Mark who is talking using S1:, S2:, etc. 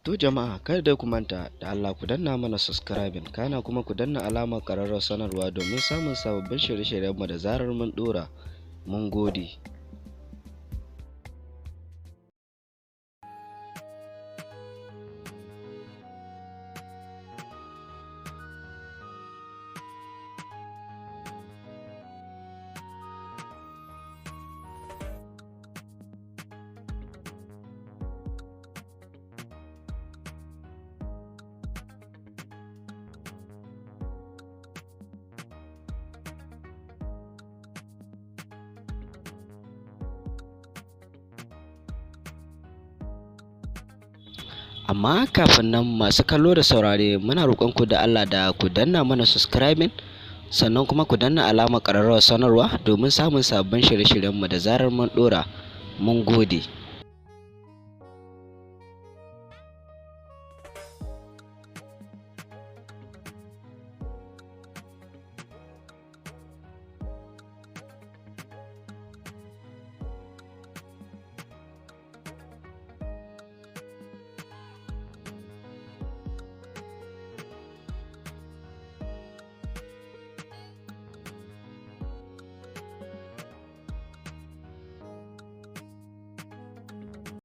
S1: To jama'a, kada dai ku manta da Allah ku danna mana subscribing, kana kuma ku danna alamar ƙararrawar sanarwa domin samun sababbin shirye-shiryenmu da zarar mun ɗora. Mun gode. Amma kafin nan, masu kallo da saurare, muna roƙonku da Allah da ku danna mana subscribing, sannan kuma ku danna alamar ƙararrawar sanarwa domin samun sabbin shirye-shiryenmu da zarar mun ɗora. Mun gode.